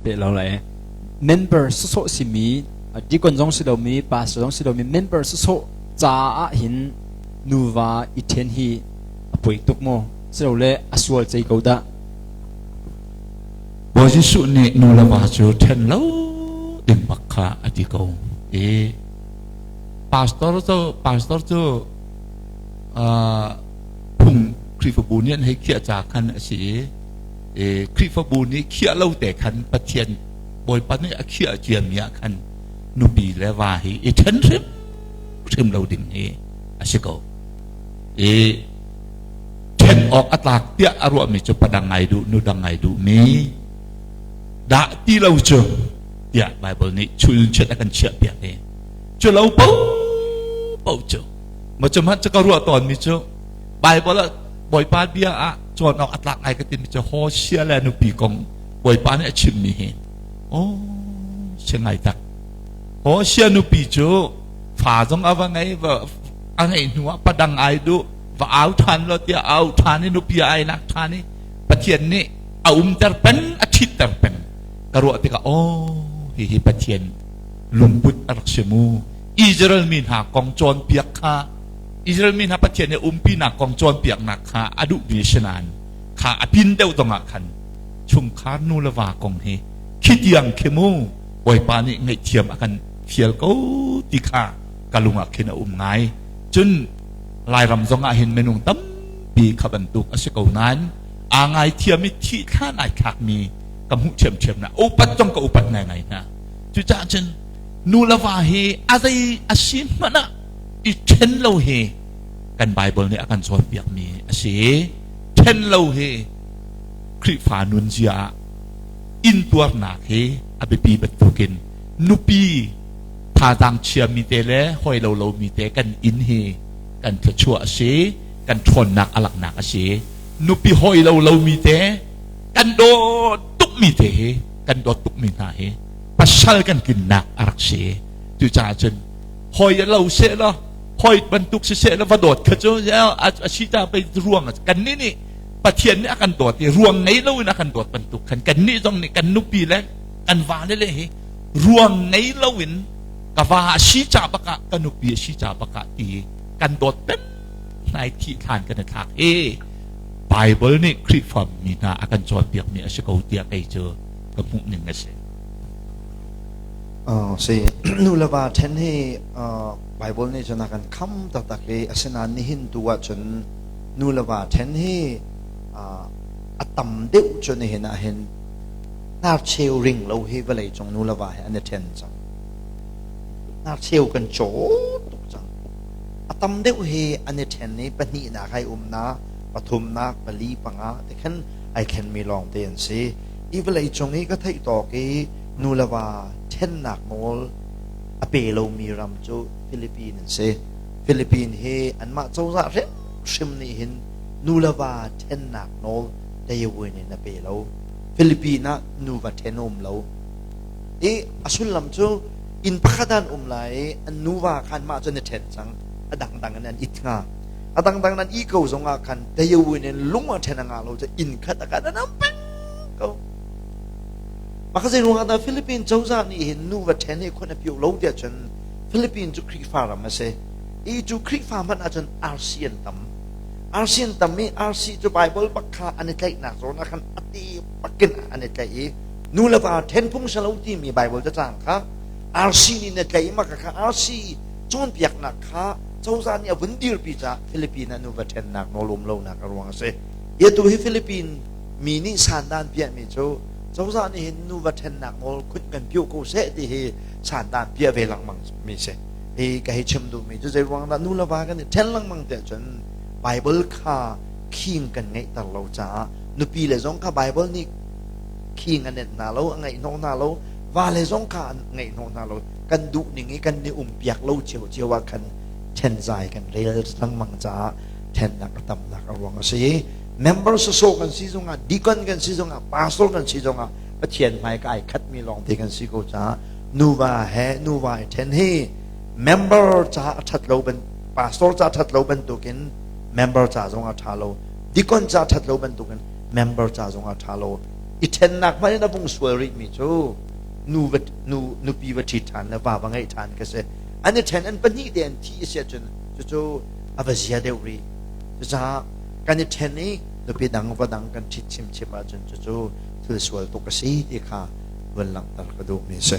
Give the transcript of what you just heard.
Pe lo lai. Member sawsawh simi, deacon zong si lomi, pastor zong si lomi member sawsawh caah hin nuva i ṭhen hi a poi tuk maw? Silole a sual cei ko dah? Bawi Jesuh nih nu le va cu ṭhen lo ding bak kha a ti ko. I pastor cu phung Khrihfabu nih an hei khiah ca khan a si i Khrihfabu nih khiah lo te khan Pathian Bawipa nih a khiah ciami ah khan nupi le va hi i ṭhen hrimhrim lo ding hi a si ko. I ṭhen awk a tlak tiah a ruahmi cu padang ngai duh nu dang ngai duhmi dah ti lo cu tiah Baibal nih chun chiat a kan chiah piak i cu lo paoh cu ma cu hmanh cu ka ruah tawnmi cu Baibal ah Bawipa bia ah cawn awk a tlak ngai ka timi cu Hosea le nupi kong Bawipa nih a chimmi hi oh si ngai tak. Hosea nupi cu fa zong a va ngei, va a ngeih hnu ah padang ai duh, va au ṭhan lo tiah au ṭhan i nupi ai lak ṭhan i Pathian nih a umter peng, a ṭhitter peng. Ka ruah tikah, oh, hihi Pathian lungput a rak si mu. Israel mi hna kong cawnpiak kha, Israel mi hna Pathian nih umpinak kong cawnpiaknak kha a duhmi si nain kha a pin deuh dong ah khan chungkhar nu le va kong hi khi tiang khi mu Bawipa nih ngaihthiam a kan fial ko ti kha ka lung ah khin a um ngai. Cun Lairam zong ah hin minung tampi kha bantuk a si ko nain aa ngaithiam i thih thlan ai thlakmi ka hmuh ṭhiamṭhiam hna. Upat zong ka upat ngaingai hna. Cucaah cun nu le va hi a zei a si hmanh ah i ṭhen lo hi kan Baibal nih a kan cawnpiakmi a si. Ṭhen lo hi Khrihfa nunzia ah intuarnak hi a biapi bantukin nupi thazaang chiami te le hawi lo lomi te kan inn hi kan thluachuah a si, kan ṭhawnnak a langhnak a si. Nupi hawi lo lomi te kan dawt tukmi te hi, kan dawt tukmi hna hi pasal kan tlinnak a rak si. Cucaah cun hawi lo seh law, hawi bantuk si seh law, va dawt kha cu a si ta pei ruang kan nih nih Pathian nih a kan dawt i ruang ngei loin a kan dawt bantuk khan kannih zong nih kan nupi le kan vale le hi ruang ngei loin ka va a si ca bak ah, ka nupi a si ca bak ah ti kan dawt peng hnai thih thlan kan i thlak i Bible nih Khrihfa mi hna a kan cawnpiakmi a si ko tiah kei cu ka hmuh ning a si. Si nu le va ṭhen hi Bible nih cun a kan kham taktak i asinain nihin tu ahcun nu le va ṭhen hi a tam deuh cu nihin ah hin hnarcheu ring lo hi vawlei cung nu le va hi an i ṭhen cang. Hnarcheu kan caw tuk cang. A tam deuh hi an i ṭhen i pahnihnak ai umnak, pathumnak, pali, panga ti khan ai thlenmi lawngte an si. Hi vawlei cung i ka theih tawk i nu le va ṭhennak nawl a pe lomi ram cu Philippines an si. Philippines hi anmah cozah hrimhrim nih hin nu le va ṭhennak nawl teiwin in a pe lo. Philippines ah nuva ṭhen a um lo. I a sullam cu inn pakhat ah an um lai i an nuva khan mah cu an i ṭhen cang. A dangdang in an it hnga. A dangdang in an ih ko zong ah khan teiwin in lung a ṭhen a ngah lo cu inn khat ah khan an um peng ko. Mah zei ruangah dah Philippines cozah nih hin nuva ṭhen hi khon a pio lo tiah cun Philippines cu Khrihfa ram a si. I cu Khrihfa hmanh ahcun RC an tam. RC an tam i RC cu Bible bak kha an i tlaihnak zawn ah khan a te bakin an i tlaih i nu le va ṭhen phung si lo timi Bible cacang kha RC nih na tlaih ma kha RC cawnpiaknak kha cozah nih a vun dirpi caah Philippines ah nuva ṭhennak nawl um lonak a ruang a si. Hi atu hi Philippines mi nih sandan piahmi cu cozah nih hin nuva ṭhennak nawl khun kan piuh ko seh ti hi sandan piah ve lengmang mi si. Hi ka hei chim duhmi cu zei ruang dah nu le va kan i ṭhen lengmang tiah cun Bible kha khing kan ngeihter lo caah nupi le zong kha Bible nih khing a nenh hna lo, a ngeihhnawh hna lo, va le zong kha an ngeihhnawh hna lo. Kan duh ning i kan i umpiak lo ciocio ah khan ṭhenzai kan rel lengmang caah ṭhennak a tamnak a ruang a si. Member sawsawh kan si zongah, deacon kan si zongah, pastor kan si zongah Pathian hmai ka ai khatmi lawngte kan si ko caah nuva he nuva i ṭhen hi member ca a ṭhat lo ban pastor ca ṭhat lo bantukin member ca zong a ṭha lo, deacon ca ṭhat lo bantukin member ca zong a ṭha lo. I ṭhennak hmanh in a vung sual rihmi cu nu va nu nupi va ṭhi ṭhan le va va ngeih ṭhan ka si. An i ṭhen an pahnih te an thih a si ahcun cucu a va zia deuh rih. Cucaah kan i ṭhen i nupi dang va dang kan ṭhit chimchim ahcun cucu thil sual tuk a si ti kha vun langhter ka duhmi a si.